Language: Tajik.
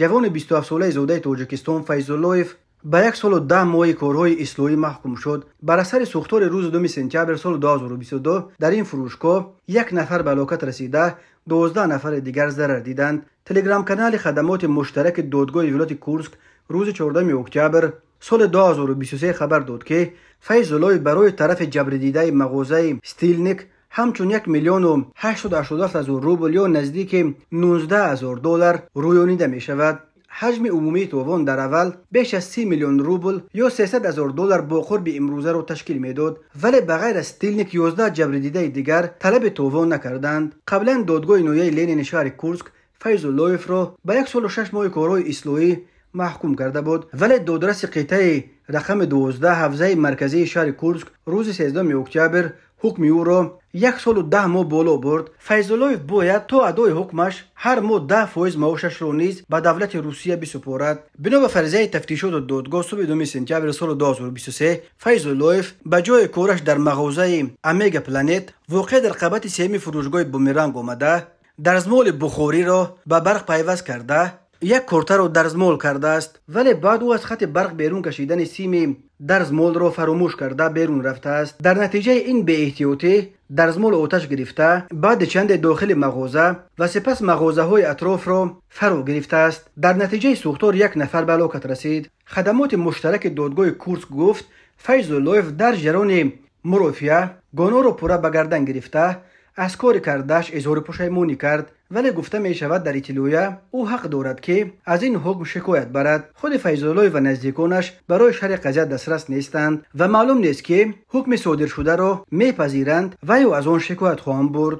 Ҷавони 27-солаи зодаи Тоҷикистон Файзуллоев ба 1 солу 10 моҳи корҳои ислоҳӣ маҳкум шуд. Бар асари сӯхтори рӯзи 2 сентябр соли 2022 дар ин фурӯшгоҳ як нафар ба ҳалокат расида, 12 нафари дигар зарар диданд. Телеграм-канали хадамоти муштараки додгоҳи вилояти Курск рӯзи 14 октябр соли 2023 хабар дод, ки Файзуллоев барои тарафи ҷабрдидаи мағозаи «Стилник» ҳамчун 1 887 000 рубл ё наздики 19 ҳазор доллар рӯёнида мешавад. Ҳаҷми умумии товон дар аввал беш аз 30 миллион рубл ё 300 ҳазор доллар бо қурби имрӯзаро ташкил медод, вале ба ғайр аз «Стилник» 11 ҷабрдидаи дигар талаби товон накарданд. Қаблан додгоҳи ноҳияи Ленини шаҳри Курск Файзуллоевро ба 1 солу 6 моҳи корҳои ислоҳӣ маҳкум карда буд, вале додраси қитъаи рақами 12 ҳавзаи марказии шаҳри Курск рӯзи 13 октябр ҳукми ӯро 1 солу 10 моҳ боло бурд. Файзуллоев бояд то адои ҳукмаш ҳар моҳ 10% маошашро низ ба давлати Русия бисупорад. Бино ба фарзияи тафтишоту додгоҳ, субҳи 2 сентябри соли 2023 Файзуллоев ба ҷои кораш дар мағозаи «Омега Планет», воқеъ дар қабати сеюми фурӯшгоҳи «Бумеранг», омада, дарзмоли бухориро ба барқ пайваст карда, як кортаро дарзмол кардааст, вале баъд ӯ аз хати барқ берун кашидани сими дарзмолро фаромӯш карда берун рафтааст. Дар натиҷаи ин беэҳтиётӣ дарзмол оташ гирифта, баъди чанде дохили мағоза ва сипас мағозаҳои атрофро фаро гирифтааст. Дар натиҷаи сӯхтор як нафар ба ҳалокат расид. Хадамоти муштараки додгоҳи Курск гуфт, Файзуллоев дар ҷараёни мурофиа гуноҳро пурра ба гардан гирифта, аз кори кардааш изҳори пушаймонӣ кард, вале, гуфта мешавад дар иттилоя, ӯ ҳақ дорад, ки аз ин ҳукм шикоят барад. Худи Файзуллоев ва наздиконаш барои шарҳи қазия дастрас нестанд ва маълум нест, ки ҳукми содиршударо мепазиранд ва ё аз он шикоят хоҳанд бурд.